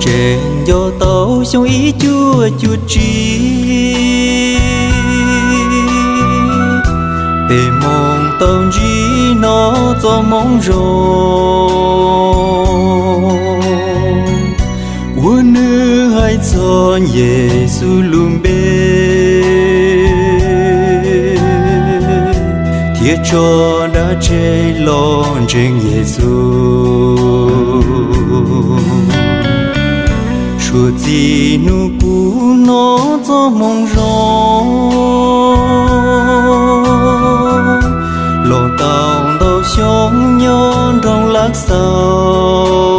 Tseem nco tau xyoo ib cuaj cuaj tsib, peb moog tau ntsib nov txoj moo zoo uas nwg hais txog Yexus lub npe, thiab tso dab tsheb los ntseeg Yexus. Suav txij nub kuv nov txoj moo zoo los tau ntau xyoo nyob nroog Lav Xaus,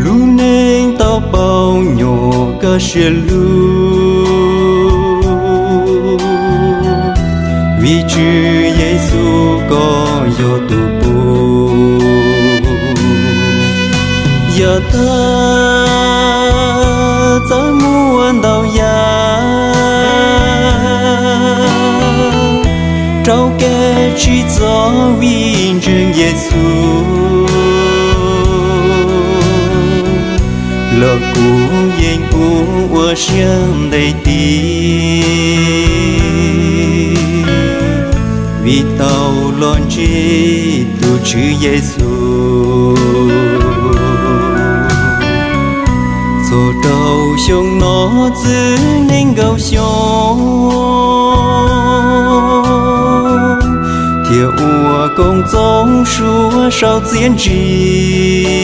lub neej tau pauv nyuam kaj siab lug, vim Tswv Yexus koj yog tus pub. Yav tag txawm muaj ntau yam rau kev tsim txom vim ntseeg Yexus, los kuv yeej puv ua siab ntev tig, vim tau los ntsib tus Tswv Yexus. Txog rau xyoo no txwv nees nkaum xyoo, thiab ua koom txoos suav sau txiaj ntsig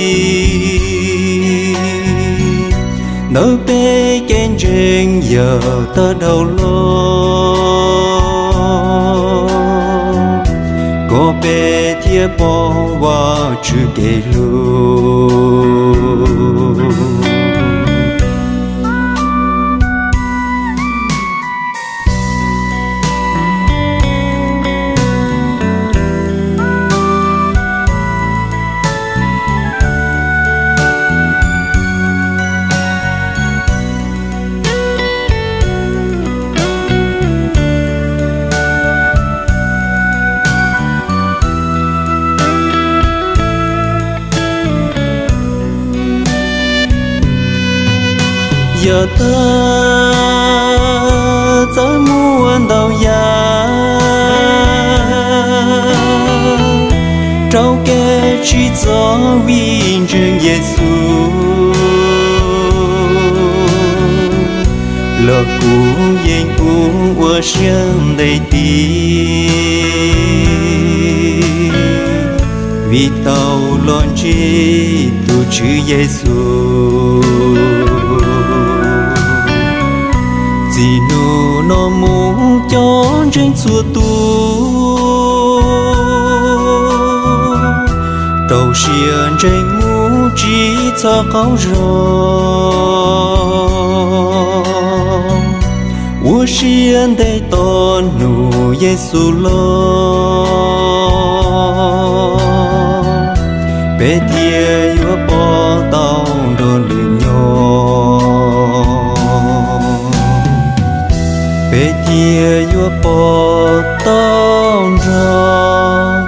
ntawm peb kev ntseeg yawg tag dhau los, kom peb thiaj pom Vajtswv kev hlub. Yav tag txawm muaj ntau yam rau kev tsim txom vim ntseeg Yexus, los kuv yeej puv ua siab ntev tig, vim tau los ntsib tus Tswv Yexus. Txij nub no mus cov ntseeg txhua tus rau siab ntseeg mus tsis txhob qaug zog, ua siab ntev tos hnub Yexus los, peb thiaj yuav pom tau nrog nws nyob, peb thiaj yuav pom tau nrog